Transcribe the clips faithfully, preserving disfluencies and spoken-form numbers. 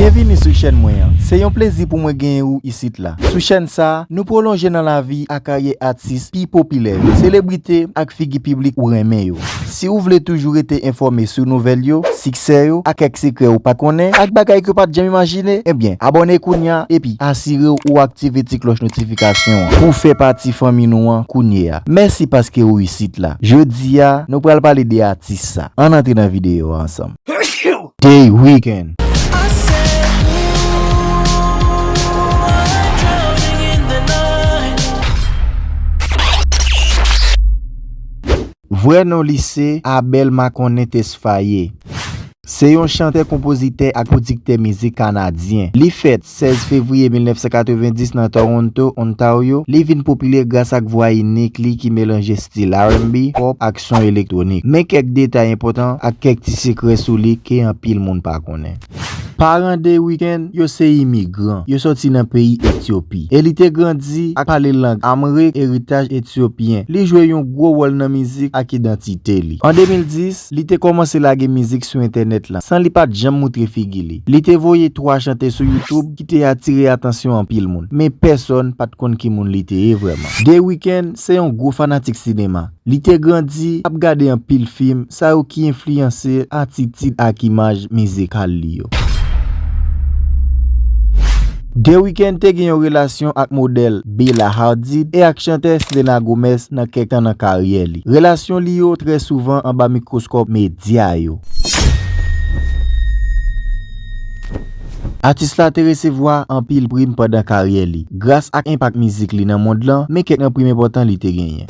Byenvini sou chèn mwen an. Se yon plezi pou mwen genyen ou isit la. Sou chèn sa a, nou pwolonje nan lavi ak karyè atis pi popilè yo, selebrite ak figi piblik ou renmen yo. Si ou vle toujou rete enfòme sou nouvèl yo, siksè yo, ak kèk sekrè ou pa t konnen, ak bagay ke w pa t janm imajine, ebyen, abòne kounye a epi asire w ou aktive ti klòch notifikasyon an pou w fè pati fanmi nou an kounye a. Mèsi paske ou isit la. Jodi a, nou pral pale de atis sa. Ann antre nan videyo a ansanm. The Weeknd. Vrè non li se Abel Makonnen Tesfaye. Se yon chantè, konpozitè ak pwodiktè mizik kanadyen. Li fèt sèz fevriye mil nèf san katrevenndis nan Toronto, Ontario. Li vin popilè gras ak vwa inik li ki melanje stil R and B, pop ak son elektwonik. Men kèk detay enpòtan ak kèk ti sekrè sou li ke anpil moun pa konnen. Paran The Weeknd yo se imigran. Yo sòti nan peyi Etyopi. E li te grandi ak pale lang Amrek, eritaj etyopyen. Li jwe yon gwo wòl nan mizik ak idantite li. An de mil dis, li te kòmanse lage mizik sou entènèt la, san li pa t janm moutre figi li. Li te voye twa chante sou YouTube ki te atire atansyon anpil moun. Men pèsonn pa t konn ki moun li te ye vrèman. The Weeknd se yon gwo fanatik sinema. Li te grandi ap gade anpil fim, sa yo ki enfliyanse atitid ak imaj mizikal li yo. The Weeknd te gen yon relasyon ak modèl Bella Hadid e ak chantè Selena Gomez nan kèk tan nan karyè li. Relasyon li yo trè souvan anba mikwoskòp medya yo. Atis la te resevwa anpil prim pandan karyè li. Gras ak enpak mizik li nan mond lan, men kèk nan prim enpòtan li te genyen: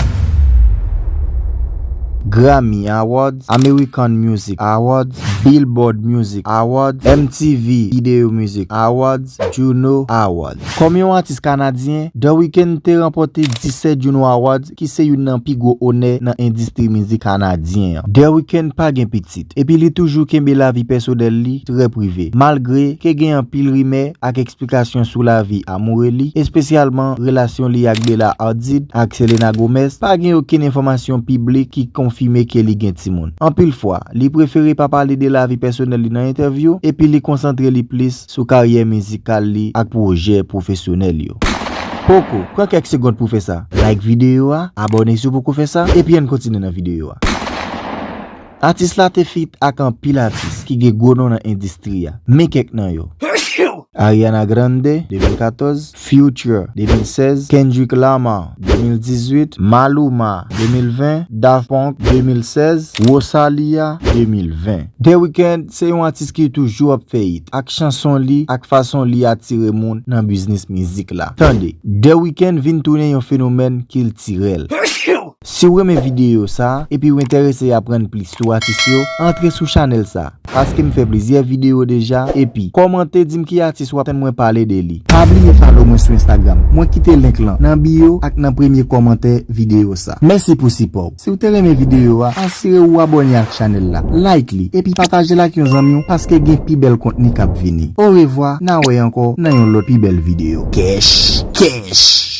Grammy Awards, American Music Awards, Billboard Music Awards, M T V Video Music Awards, Juno Awards. Kòm yon atis kanadyen, The Weeknd te ranpòte disèt Juno Awards, ki se youn nan pi gwo onè nan endistri mizik kanadyen an. The Weeknd pa gen pitit, epi li toujou kenbe lavi pèsonèl li trè prive, malgre ke gen anpil rimè ak eksplikasyon sou lavi amoure li, espesyalman relasyon li ak Bella Hadid ak Selena Gomez. Pa gen okenn enfòmasyon piblik ki konfime ke li gen timoun. Anpil fwa, li prefere pa pale de lavi pèsonèl li nan entèvyou, epi li konsantre li plis sou karyè mizikal li ak pwojè pwofesyonèl yo. Poko, pran kèk segond pou fè sa. Like videyo a, abòne si w poko fè sa, epi ann kontinye nan videyo a. Atis la te feat ak anpil atis ki gen gwo non nan endistri a. Men kèk nan yo: Ariana Grande, de mil katòz, Future, de mil sèz, Kendrick Lamar, de mil dizuit, Maluma, de mil ven, Daft Punk, de mil sèz, Rosalia, de mil ven. The Weeknd se yon atis ki toujou ap fè hit ak chanson li ak fason li atire moun nan biznis mizik la. Tande, The Weeknd vin tounen yon fenomèn kiltirèl. Si w renmen videyo sa a epi w enterese aprann plis sou atis yo, antre sou chanèl sa a, paske m fè plizyè videyo deja, epi kòmante, di m ki atis w ap tann mwen pale de li. Pa bliye follow mwen sou Instagram. Mwen kite link lan nan bio ak nan premye kòmantè videyo sa. Mèsi pou sipò w. Si w te renmen videyo a, asire w ou abòne ak chanèl la, like li, epi pataje l ak yon zanmi w, paske gen pi bèl kontni k ap vini. Orevwa, n a wè ankò nan yon lòt pi bèl videyo. Kèch, kèch.